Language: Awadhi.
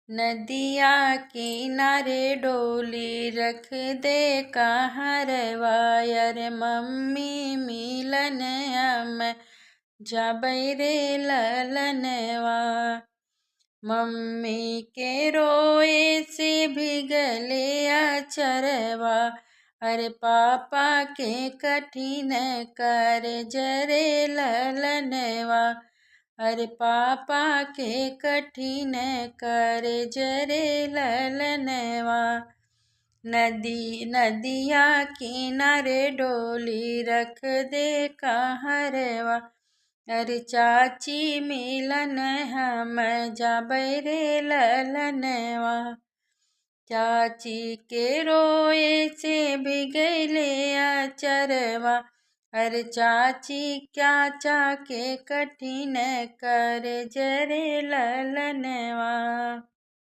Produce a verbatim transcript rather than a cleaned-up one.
नदिया किनारे डोली रख दे कहरवा, अरे मम्मी मिलन हम जाबै रे ललनवा। मम्मी के रोए से भिगले अचरवा, अरे पापा के कठिन कारेज रे ललनवा। अरे पापा के कठिन कारेज रे ललनवा। नदी, नदिया किनारे डोली रख दे कहरवा, अरे चाची मिलन हम जाबै रे ललनवा। चाची के रोए से भिगले अचरवा, अरे चाची, चाचा के कठिन कारेज रे ललनवा।